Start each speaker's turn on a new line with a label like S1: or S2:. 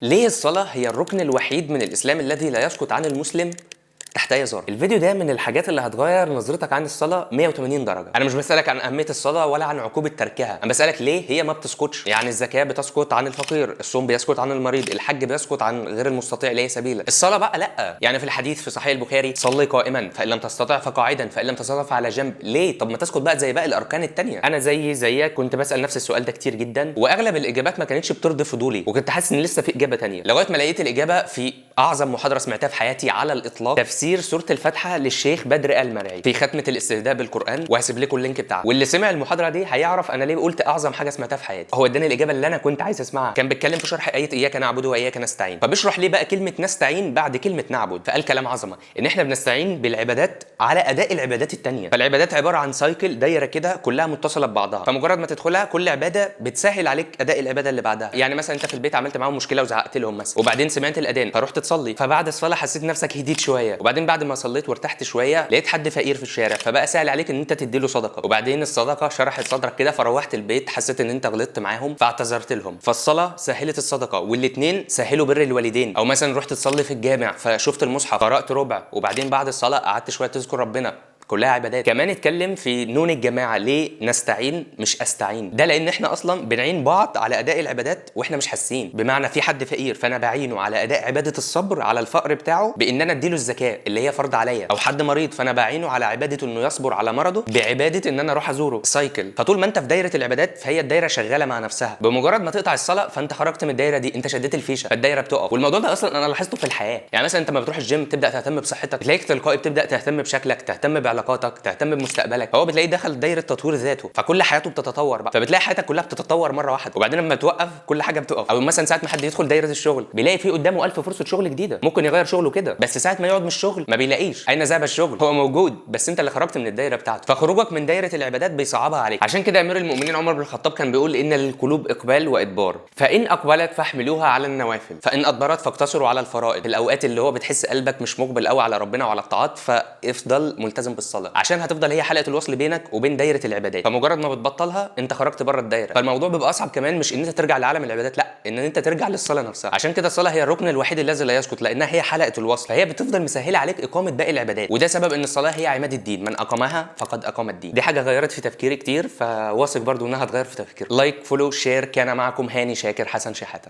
S1: ليه الصلاة هي الركن الوحيد من الإسلام الذي لا يسقط عن المسلم تحت أي ظرف؟ الفيديو ده من الحاجات اللي هتغير نظرتك عن الصلاة 180 درجة. أنا مش بسألك عن أهمية الصلاة ولا عن عقوبة تركها، أنا بسألك ليه هي ما بتسقطش. يعني الزكاة بتسقط عن الفقير، الصوم بيسقط عن المريض، الحج بيسقط عن غير المستطيع إليه سبيلا، الصلاة بقى لأ. يعني في الحديث في صحيح البخاري: صلي قائما فإن لم تستطع فقاعدا فإن لم تستطع فعلى جنب. ليه؟ طب ما تسقط بقى زي باقي الأركان التانية. أنا زي زيك كنت بسأل نفس السؤال ده كتير جدا، وأغلب الإجابات ما كانتش بترضي فضولي، وكنت حاسس إن لسه في إجابة تانية، لغاية ما لقيت الإجابة في أعظم محاضرة سمعتها في حياتي على الإطلاق، تفسير سورة الفاتحة للشيخ بدر المرعي في ختمة الاستهداء بالقرآن، وهسيب لكم ال link بتاعها. واللي سمع المحاضرة دي هيعرف أنا ليه قلت أعظم حاجة سمعتها في حياتي. هو اداني الإجابة اللي أنا كنت عايز أسمعها. كان بيتكلم في شرح آية إياك نعبد وإياك نستعين، فبيشرح ليه بقى كلمة نستعين بعد كلمة نعبد. فقال كلام عظمة، إن إحنا بنستعين بالعبادات على أداء العبادات التانية. فالعبادات عبارة عن cycle، دايرة كده كلها متصلة ببعضها، فمجرد ما تدخلها كل عبادة بتسهل عليك أداء العبادة اللي بعدها. يعني مثلا أنت في البيت عملت معاهم مشكلة وزعقت لهم مثلا، وبعدين سمعت الأذان فرحت تصلي، فبعد الصلاة حسيت نفسك هديت شوية، وبعدين بعد ما صليت وارتحت شوية لقيت حد فقير في الشارع، فبقى سهل عليك ان انت تديله صدقه، وبعدين الصدقة شرحت صدرك كده، فروحت البيت حسيت ان انت غلطت معاهم فاعتذرت لهم، فالصلاة سهلت الصدقة، والاثنين سهلوا بر الوالدين. او مثلا رحت تصلي في الجامع فشفت المصحف قرات ربع، وبعدين بعد الصلاة قعدت شوية تذكر ربنا، كلها عبادات. كمان اتكلم في نون الجماعة، ليه نستعين مش استعين؟ ده لان احنا اصلا بنعين بعض على اداء العبادات واحنا مش حاسين. بمعنى في حد فقير فانا بعينه على اداء عباده الصبر على الفقر بتاعه بان انا اديله الزكاة اللي هي فرض عليا، او حد مريض فانا بعينه على عباده انه يصبر على مرضه بعباده ان انا اروح ازوره. cycle. فطول ما انت في دايرة العبادات فهي الدايرة شغالة مع نفسها. بمجرد ما تقطع الصلاة فانت خرجت من الدايرة دي، انت شديت الفيشه، فالدايره بتقف. والموضوع ده اصلا انا لاحظته في الحياة. يعني مثلا انت لما بتروح الجيم تبدا تهتم بصحتك، تلاقيك تلقائي بتبدا تهتم بشكلك، تهتم بعلاقاتك، تهتم بمستقبلك. فهو بتلاقيه دخل دايرة تطوير ذاته، فكل حياته بتتطور بقى، فبتلاقي حياتك كلها بتتطور مرة واحدة. وبعدين لما توقف كل حاجة بتقف. او مثلا ساعة ما حد يدخل دايرة الشغل بيلاقي في قدامه 1000 فرصة شغل جديدة، ممكن يغير شغله كده، بس ساعة ما يقعد من الشغل ما بيلاقيش. اين ذهب الشغل؟ هو موجود، بس انت اللي خرجت من الدايرة بتاعته. فخروجك من دايرة العبادات بيصعبها عليك. عشان كده امير المؤمنين عمر بن الخطاب كان بيقول ان للقلوب اقبال وادبار، فان اقبلت فاحملوها على النوافل، فان ادبرت فاقتصروا على الفرائض. في الاوقات اللي هو بتحس قلبك مش مقبل قوي على ربنا وعلى الطاعات، فافضل ملتزم بالصلاة، عشان هتفضل هي حلقة الوصل بينك وبين دايرة العبادات. فمجرد ما بتبطلها انت خرجت بره الدايرة. فالموضوع بيبقى اصعب كمان، مش ان انت ترجع لعالم العبادات، لا، ان انت ترجع للصلاة نفسها. عشان كده الصلاة هي الركن الوحيد الذي لا يسقط، لانها هي حلقة الوصل، فهي بتفضل مسهلة عليك اقامه باقي العبادات. وده سبب ان الصلاة هي عماد الدين، من اقامها فقد اقام الدين. دي حاجة غيرت في تفكيري كتير، فواثق برضو انها هتغير في تفكيرك. like، follow، share. كان معكم هاني شاكر حسن شحاته.